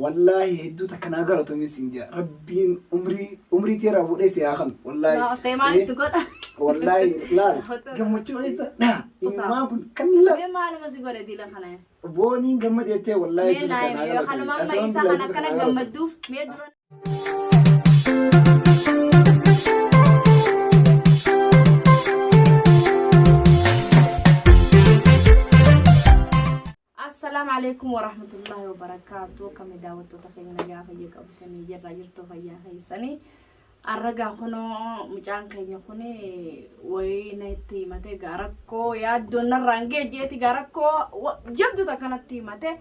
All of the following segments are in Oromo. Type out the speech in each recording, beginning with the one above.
Wallaahi hedduu takka naa galatoomi siin jaa. Rabbiin umrii umrii tee irraa fuudhee si haa kanu. Wallaahi. Naa maal itti godha? Wallaahi laal gammachuu keessa naa imimmaan kun kan laal. Mee maaluma si godhe dila kana? Booniin gammadeettee wallaahi Mee hedduu naa takka naa himi yoo galatoomi. kanuma amma Asaban isa billaahi kana hedduu takka akkana naa galatoomi. gammadduuf mee dura Assalaamu alaikum warahmatullahi wabarakaatu. Akkami daawwattoota keenya nagaa fayya qabdanii jirra jirtu fayyaa keessanii. Arragaa kunoo mucaan keenya kun wayii na itti himate gaa rakkoo yaaddoon narraan geejjeeti gaa rakkoo jabdu takkanatti himate.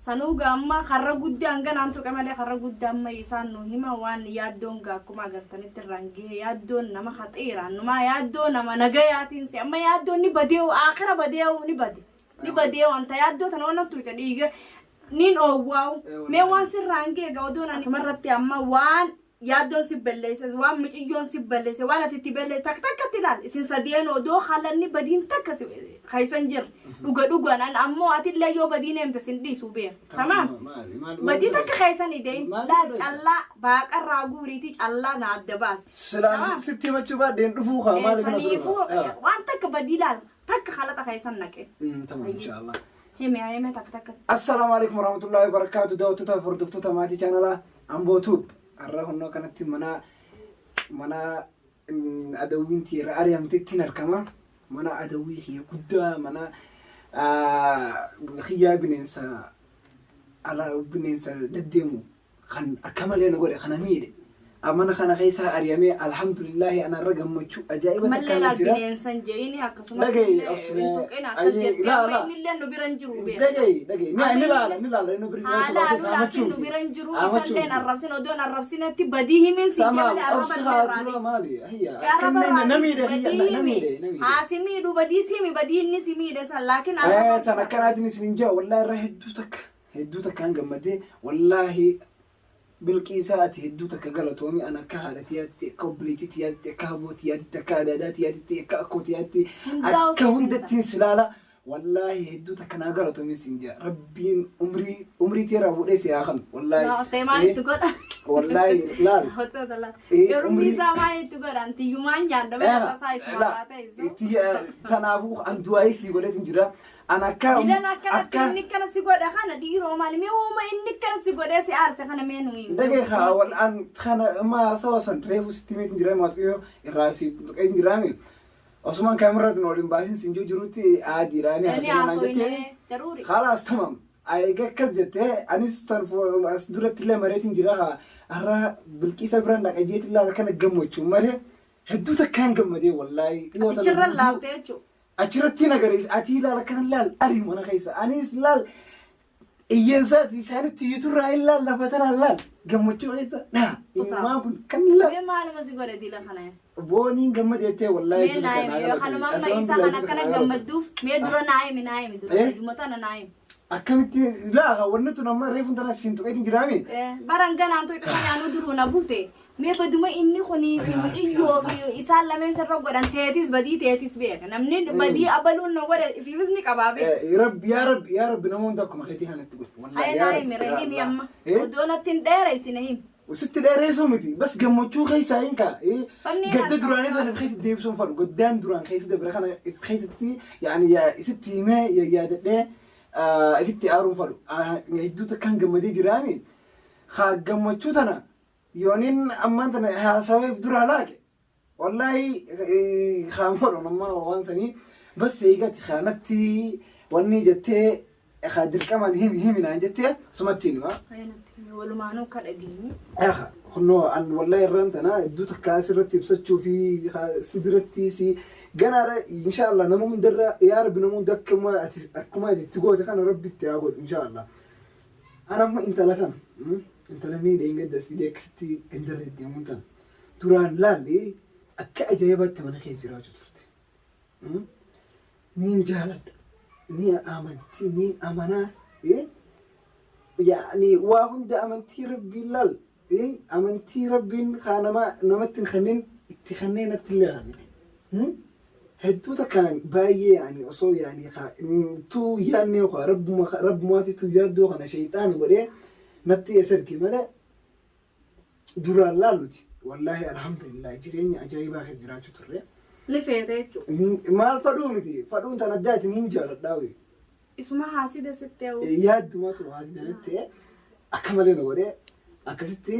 Sanuu gaa amma karra guddaa hanganaan tuqe malee karra guddaa amma isaan nu hima waan yaaddoon gaa akkuma agartanitti irraan gahe yaaddoon nama haxiira numaa yaaddoo nama nagayaatiin si amma yaaddoon ni badeewu akira badeewu ni bade. Ni badee wanta yaaddoo tana waan tuyte dhiiga niin oowwaawu. Mee waan sirraan ga'e gaa odoon asuma irratti amma waan yaaddoon si balleesse waan miciyyoon si balleesse waan ati itti balleesse takka takkatti ilaal isin sadeen odoo halanni badiin takka si keessan jirre dhuga dhugaan an ammoo atillee yoo badiin heemte sin dhiisu beek tamaam badii takka keessan idein laal callaa baaqarraa guuriitii callaa na adda baasi. Silaan sitti himachuu baadheen dhufuu kaa maali kana Saniifuu waan takka badii laal Takka halaxa keessan naqe. Tamam inshallah. Himi himi takka takka. Assalaamu alaikum warahmatullahi wabarakatuh daawwattoota fi hordoftoota maatii chaanalaa Amboo Tube. Har'a kunnoo kanatti mana mana adawwiin irra ari'amtetti argama. Mana adawwii kiyya guddaa mana kiyyaa bineensa ala bineensa deddeemu kan akka malee na godhe kana miidhe mana kana keessaa ari'amee alhamdulillaahi ana irra gammachuu ajaa'iba Mallee takkaan laal jira. bineensan je'ini akkasuma Dhaga'i, illee obsine. hin tuqin akkas Ayyee, jettee laa, amma laa. inni illee nu bira hin jiru beeka. Dhaga'i dhaga'i ni ni laala ni laala inni bira Haala jiraachuu baate nu laakiin nu saamachuu bira hin jiru Amachuu isallee miti. arrabsin odoon arrabsinetti badii himin siin jee Tamaam malee arraba obsi illee haa irraa dura dhiisi. maali hayya Arraba akka irraa na dhiisi miidhe hayya badii na himi. miidhe na miidhe. Haa si miidhu badii si himi badii inni si miidhe san laakiin Eh arraba tan akkanaatiin isin hin jaa wallaahi irra hedduu takka hedduu takkaan gammadee wallaahi Bilqiisaa ati hedduu takka galatoomi an akka haadha tiyaatti akka obboleettii tiyaatti akka haboo tiyaatti akka adaadaa tiyaatti akka akkoo tiyaatti Hundaa'u akka siif hundattiin si laala wallaahi hedduu takka naa galatoomi siin jaa rabbiin umrii umrii teeraa fuudhee si haa kanu wallaahi Waaqtee maal itti godha? wallaahi laal Hottoota laal. Eh, Yerumni umrii- isaa maal itti godha? Antiyyumaan nyaadha malee tasaa isuma baatee isu. Kanaafuu an du'aayii sii godheetin jira An akka Dilan akkanatti akka inni akkana si godha kana dhiiroo maali mee uuma inni akkana si godhee si aarse kana mee nu himi. Dhagee haa wal an kana ma sawa san reefu sitti himeetin jira maa xiqqoo irraa si tuqeetin jiraame osumaan kaameraatiin ol hin baasin siin jiru jirutti aadiidha ni Inni haasawaa naan jettee haasofne daruuri. khalaas tamam eega akkas jettee anis san as duratti illee mareetin jira haa har'a bilqiisa biraan dhaqa jeetin laala kana gammachuun malee hedduu takkaan gammadee wallaahi dhiyoo tana Achirra guutuu laaltee jechuudha. Achirratti na garees atii laal akkana laal ari'u mana keessa anis laal iyyeensaati isaanitti iyyuturraa hin laal lafa tanaan laal gammachuu keessa dhaa imimmaan kun kan laal Mee maaluma si godhe dila kana? booniin gammadeettee wallaahi Mee naa himi yoo kanuma amma isa kana akkana gammadduuf mee dura naa himi naa himi dura Eh? dhuma tana naa himi. Akkamitti laa wanni tun amma reefuun tana siin tuqeetiin jiraame Baran ganaan tuqe kana duruu na bute. Mee baduma inni kunii fi muciyyoo fi isaan lameen sirra godhan teetis badii teetis beeka. Namni badii abaluun na godhe ifiifis ni qabaa beeka. Rabbi yaa rabbi yaa rabbi nama hunda akkuma keetii kanatti godhi. Wallahi Haya yaa naa rabbi himi ree yaa himi Allah. amma. Eh? Odoo natti hin dheereessine himi. Sitti dheereessuu miti bas gammachuu keessaa hin kaa. Fanni Gadda harka duraanii sana if keessa deebisuun fadhu gaddaan duraan keessa dabre kana if keessatti yaani sitti himee yaadadhee ifitti aaruun fadhu. Hedduu takkaan gammadee jiraami. Haa gammachuu tana Yoonin ammaan tana haasaweef duraa laaqe wallaahi kaan fadhu amma waan sanii bas eegati kaanatti wanni jettee kaa dirqamaan himi himi naan jettee sumatti hima. Walumaanuu akka dhageenyu. Eeha kunnoo an wallaahi irraan tana hedduu takka asirratti ibsachuu fi si biratti si ganaadha inshaallah nama hundarra yaa rabbi nama hunda akkuma ati akkuma ati itti goote kana rabbi itti haa godhu inshaallah. An amma intala tana intala ni dheengadda si deeksitti gandarra deemuun tana duraan laalli akka ajaa'ibaatti mana keessa jiraachuu turte. Niin jaaladha, ni amantii, niin amanaa, yaani waa hunda amantii rabbiin laal, amantii rabbiin kaa nama namatti hin kennin itti kennee natti illee kenne. Hedduu takkaan baay'ee yaani osoo yaani kaa tuu yaannee kaa rabbuma rabbumaati tuu yaaddoo kana shayxaana godhee Natti eessa erge malee duraan laaluti. Wallaahi alhamdulillah jireenya ajaa'ibaa keessa jiraachuu turre. Ni feete jechuudha. Maal fadhuu miti fadhuun tan addaati niin jaaladhaa wee. Isuma haasida sitti hawwu. Yaadduma turu haasida natti akka malee na godhee akkasitti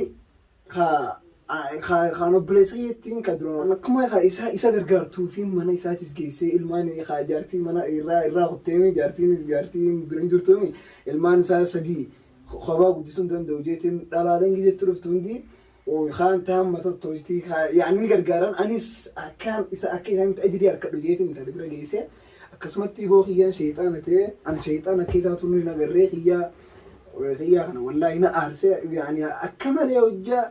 kaan obboleessa kiyyattiin ka duraan akkuma ka isa gargaartuu fi mana isaatis geessee ilmaan ka jaartii mana irraa kutteemi jaartiinis jaartiin bira hin jirtuumi ilmaan isaa sadii kophaa guddisuu hin danda'u jeetiin dhalaaleen gizetti dhuftu hundi kaan ta'an mata toltii yaani ni gargaaran anis akkaan isa akka isaanitti ajirii harkadhu jeetiin intala bira geessee akkasumatti boo kiyyaan sheexaana ta'e an sheexaana akka isaa tunu hin agarree kiyyaa kiyyaa kana wallaahi na aarse yaani akka malee hojjaa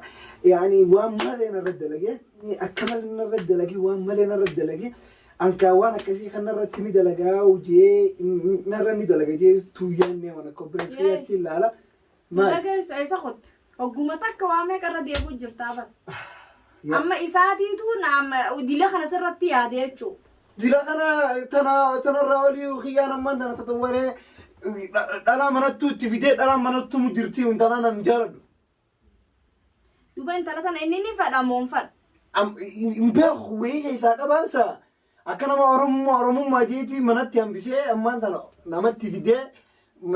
yaani waan malee narra dalage akka malee narra dalage waan malee narra dalage ankaa waan akkasii kanarratti ni dalagaa jee narra ni dalaga jee tuuyyaannee waan akka obboleessa kiyyaatti ilaala maali Dhageessu eessa kotte? Hogguma takka waa meeqa irra deebi'u jirtaa bara. Amma isaatiitu naama dila kana sirratti yaade jechuudha. Dila kana tana tanarraa olii kiyyaan ammaan tana tatawwaree dhalaa manattuu itti fidee dhalaa manattuu mu jirti intalaa nan jaaladhu. Duuba intala tana inni ni fedha moo hin fedhu? Hin beeku wayii keessaa qabaansa akka nama oromummaa oromummaa jeetii manatti hambisee ammaan tana namatti fidee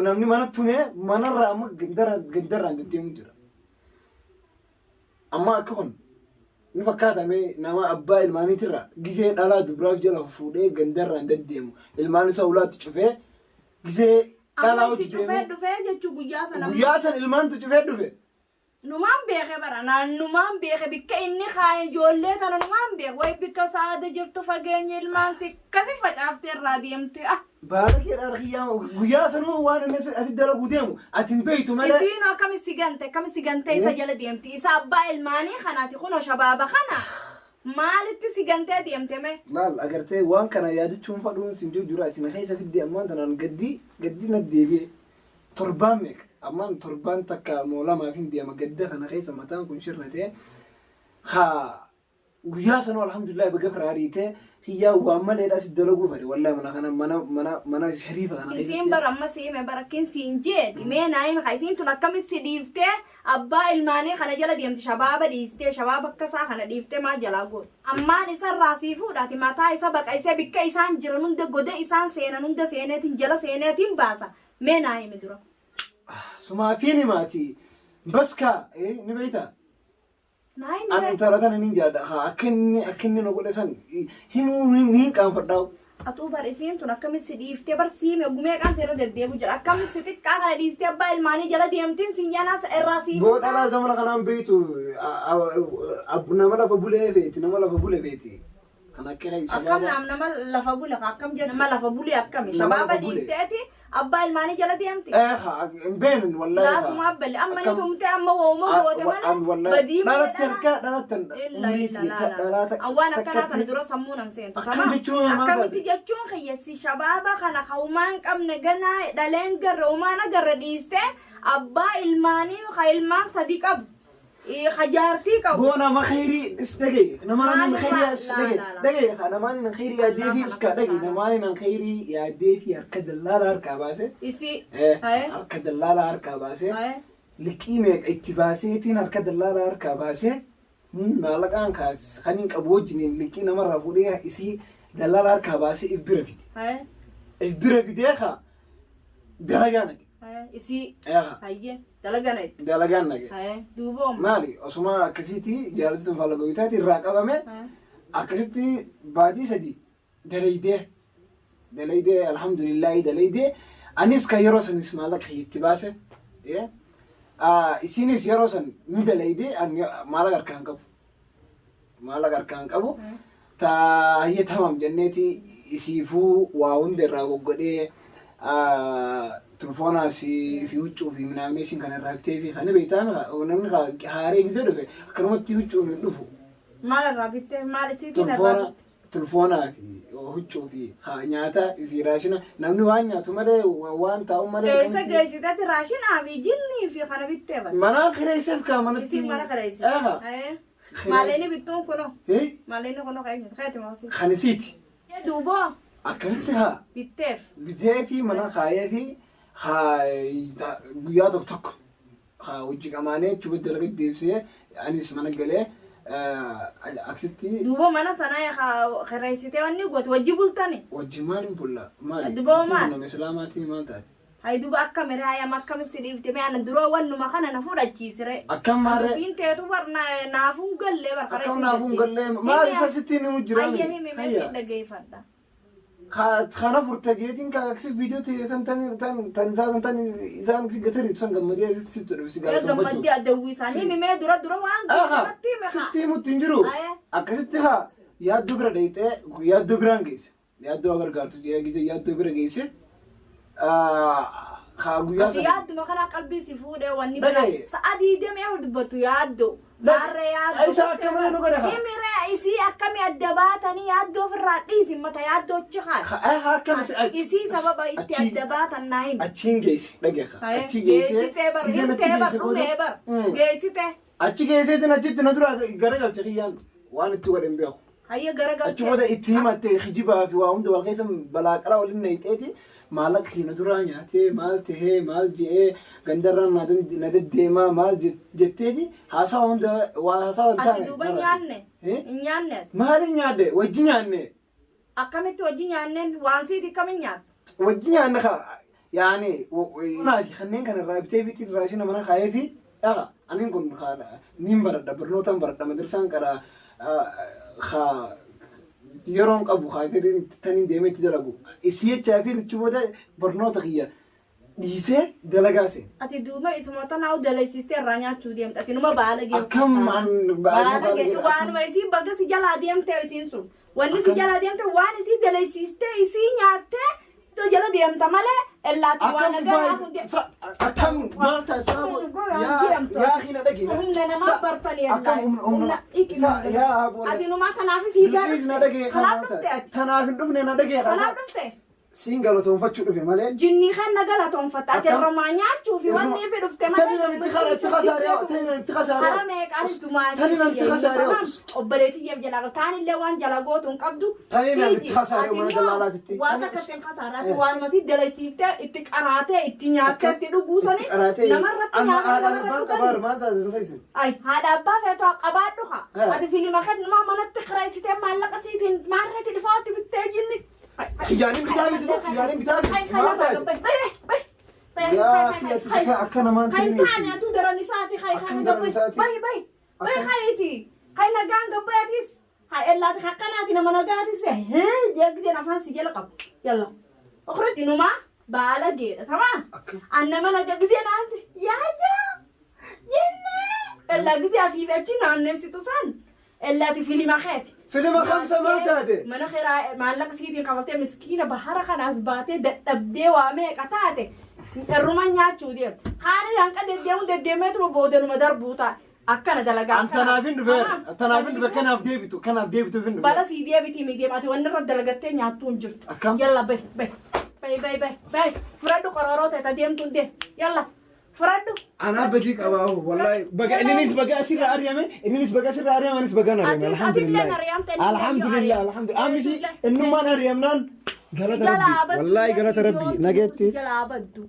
namni mana tumee manarraa amma gandarraan deddeemu jira. Amma akka kun ni fakkaatame nama abbaa ilmaaniitirra gisee dhalaa dubraaf jala fuudhee gandarraan deddeemu ilmaan isaa ulaatti cufee gisee dhalaa Amma itti hojii cufee deemee dhufee jechuu guyyaa sana. guyyaa san ilmaantu cufee dhufe. Numaan beeke bara numaan beeke bikka inni kaa'e ijoollee tana numaan beeke wayi bikka saada jirtu fageenya ilmaan si akkasi facaaftee irraa deemte ah. Baala keedhaan kiyyaa guyyaa sanuu waan inni asi dalaguu deemu ati hin beektu malee. Isiin akkami si gante akkami si gante isa jala deemti isa abbaa ilmaanii kanaati kunoo shabaaba kana maalitti si gantee deemte mee. Laal agartee waan kana yaadachuun fadhuun sin jiru jira ati na keessa fidde ammaan tanaan gaddii gaddii na deebi'e torbaan meeqa ammaan torbaan takka moo lamaaf hin deema gadda kana keessa mataan kun shirna ta'e haa guyyaa sanuu alhamdulillah baga firaariitee hiyyaa waan maleedha si dalaguu fedhe wallahi mana kana mana mana mana shariifa kana Isiin bara amma si hime bara akkin siin jeeti mee naa hime ka isiin tun akkami si dhiiftee abbaa ilmaanii kana jala deemti shabaaba dhiistee shabaaba akka isaa kana dhiiftee maal jalaa goote. Ammaan isarraa sii fuudhaati mataa isa baqaysee bikka isaan jiran hunda goda isaan seenan hunda seeneetiin jala seeneetiin baasa mee naa himi dura. Sumaafiin himaati baskaa ni beektaa. Naa himi An ree. intala tana nin jaalladha. Haa akka inni na godhe san himuu niin qaanfadhaa. Atuu bar isiin tun akkami si dhiiftee bar siime gumee qaan seera deddeebu jira akkami si xiqqaa kana dhiistee abbaa ilmaanii jala deemtiin siin janaa irraa sii Boo dhalaa zamana kanaan beektu nama lafa bulee feeti nama lafa bule feeti. Kan akka Akkam shabaaba. naam nama lafa bule akkam jedhu nama lafa bule akkami Nama shabaaba lafa bule. dhiifteeti abbaa ilmaanii jala deemti. Eh haa hin beeknu wallaahi. Laasuma abbali amma ni tumte amma wooma goote malee badii malee Dhalatti harka dhalatti Illa illa la la. Awwaan akkanaa tana dura sammuu nan seentu. Akkam jechuun maal Akkamitti taate? jechuun kiyyassi shabaaba kana ka umaan qabne ganaa dhaleen garre umaan agarre dhiiste abbaa ilmaanii ka ilmaan sadi qabu ka jaartii qabu. Boo nama khayrii is dhagaye namaan nan khayrii is dhagaye dhagaye namaan nan khayrii yaaddee fi iska dhagaye namaan nan khayrii yaaddee fi harka dallaala harkaa baase Isi. harka dallaala harkaa baase liqii meeqa itti baaseetiin harka dallaala harkaa baase maallaqaan kaas kan hin qabu wajjiniin liqii namarraa fuudhee isii dallaala harkaa baasee if bira fide if bira fidee kaa dalagaa naqe Isi. Eegaa Hayyee dalagaa naqe. dalagaan naqe Duuba ooma. maali osuma akkasiiti jaalatti tun faala goyitaati irraa qabame akkasitti baatii sadi dalaydee dalaydee alhamdulillahi dalaydee anis kan yeroo sanis maallaqa itti baase isinis yeroo san ni dalaydee ani maallaqa harkaan qabu maallaqa harkaan qabu taayyee tamam jenneeti isiifuu waa hunda irraa goggodhee telefoonaa si fi huccuu fi minaamnee isin kan irraa bitee fi kan beektaa namni haaree gisee dhufe akkanumatti huccuun hin dhufu. Maal irraa bittee maal isiitiin irraa Telefoona bitte? telefoonaa fi huccuu fi nyaata fi raashina namni waan nyaatu malee waan taa'u malee. Eessa geessitetti raashinaa fi jinnii fi kana bittee bara. Mana kireesseef kaa manatti. Isiin mana kireessite. Eegaa. Maalleen bittuun kunoo. Maalleen kunoo kan eenyuti? Keeti moo Kan isiiti. Duuboo Akkasitti haa bitteef. bitee fi mana kaayee fi haa guyyaa tokko tokko Hojii qamaanee achi dalaga deebisee anis mana galee akkasitti. Duuba mana sana kireessitee wanni goote wajji bultani. Wajji maaliin bulla? Maali? Duuba maal? Nama Islaamaatii maal taate? Hay duuba akka miree hayam akkami si dhiifte mee ana duroo wannuma kana na fudhachiisire. Akkam maarree? Dubbiin teetu bar naafuun gallee bar Akkam naafuun gallee? Maal isa sitti himu jira? Hayya himi mee si dhageeffadha. Kana furte geetiin ka aksi viidiyoo ta'e san tan tan tan isaa san tan isaan si gatariitu san gammadee sitti dhufe si galateeffachuu. Gammaddee adawwii isaanii himi mee dura dura waan natti hime haa. Sitti himutti hin jiru. Akkasitti haa yaaddoo bira dhayxee yaaddoo biraan geesse. Yaaddoo haa gargaartu jedhee gisee yaaddoo bira geesse. Haa guyyaa Ati sana. yaadduma kana qalbii si fuudhee wanni bira Dhagaye. sa'a diidamee afur dubbattu yaaddoo. Maarree yaaddoo. Isa akka malee nu godhe haa. Himiree isii akkami adda baatanii yaaddoo ofirraa dhiisi mata yaaddoo achi haa. Haa akkam si Isii sababa itti achi- adda baatan naa himi. Achiin geesse dhagaye haa. Achi geesse. Geessitee bar Giseen achi himtee bar geesse booda. dhumee bar geessitee. Achi geesseetiin achitti na dura garagalche kiyyaan waan itti godhe hin beeku. Hayya garagalche. Achi booda itti himatte kijibaa fi waa hunda wal keessa balaaqala waliin nayxeeti maallaqa kiyya na duraa nyaatee maal tahee maal je'ee gandarraan na na deddeemaa maal jetteeti haasawa hunda waa haasawa hin Ati taane. duuba hin nyaanne? Hin nyaanne ati? Maal hin nyaadde? Wajji nyaanne. Akkamitti wajji nyaanneen waan siiti akkamiin nyaatte? Wajji nyaanne kaa yaani naa fi kanneen kana irraa bitee fi raashina mana kaayee fi dhaqa aniin kun niin baradha barnootaan baradha madrasaan qara haa yeroon qabu haa taniin deemee itti dalagu isii jechaa fi achi booda barnoota kiyya dhiisee dalagaa seene. Ati duuba isuma tanaa dalaysiistee irraa nyaachuu deemte ati numa baala gee. Akkam an Baala gee waanuma isii baga si jalaa deemte isiin sun wanni si Akkam? jalaa deemte waan isii dalaysiistee isii nyaattee iddoo jala deemta malee ellaatti waan Akkam nagaa hafu akkam maal taasisaa yaa yaa hina dhagee. Humna namaa bartanii Akkam humna humna yaa Ati numaa kanaaf fiigaa Bilqiis na dhagee Kanaaf dhufte ati. Tanaaf hin dhufne na dhagee Kanaaf dhufte. Siin galatoonfachuu dhufe malee. Jinnii kan na galatoonfatta. Ati Akkam? irrumaa nyaachuu fi wanni fi dhufte Tani namitti itti kasaaree tani namitti kasaaree. Hara meeqaan tumaa Tani namitti kasaaree. Obboleetiyyaaf jalaa qabdu. Taanillee waan jala gootu hin qabdu. Tani namitti kasaaree Ati mana immoo dallaalaatitti. Waan Tani- akka ittiin kasaaraatti waanuma si dalaysiiftee itti qaraatee itti nyaattee itti dhuguu sani Qaraatee namarratti amma nyaatee haadha abbaan namarratti qabaar dhugani. maal taate san isin. Ay, haadha abbaa feetu haa qabaadhu haa. Ati filima kan nama manatti kireessitee maallaqa siitiin maarreetti dhifaatti bittee jinni. Xiyyaaniin bitaa miti boo xiyyaaniin bitaa miti maal taate? Yaa ati si akka namaan Hay ta'in taane atu daran isaati hay Akkam kana daran gabbai isaati? bay bay bay Akkam? hayti hay nagaan gabbai atis hay ellaati hakkanaati nama nagaatis hee jeegiseen afaan si jala qabu yalla ukhruj inuma baala geedha tamam Akkam? an nama naga gisee naanti yaa jennee ellaa gisee asii fi achi naannessitu san ellaati filima keeti. Filima kamsa maal taate? Mana kiraa maallaqa siitiin qabatee miskiina bahara kana as baatee dadhabdee waa meeqa taate irruma nyaachuu deemte. Haani hanqa deddeemuun deddeemeetuma boodanuma darbuu ta'a. Akkana dalagaa. An tanaaf hin dhufe tanaaf hin dhufe kanaaf deebitu kanaaf deebitu hin dhufe. Bala sii deebitii mi deemate wanni irra dalagattee nyaattuu hin jirtu. Akkam? Yalla bay bay bay bay bay bay fudhadhu qororoo ta'e ta deemtuun deem yalla fudhadhu. Anaa badii qabaa wallahi baga inninis baga asirra ari'ame inninis baga asirra ari'ame anis baga ari'ame Atis- alhamdulillah atillee ari'amte, innillee alhamdulillah ari'ame. alhamdulillah amisi innummaan ari'amnaan galata Si jalaa rabbi baddu, wallahi galata rabbi yoon nageetti. Si jalaa baddu.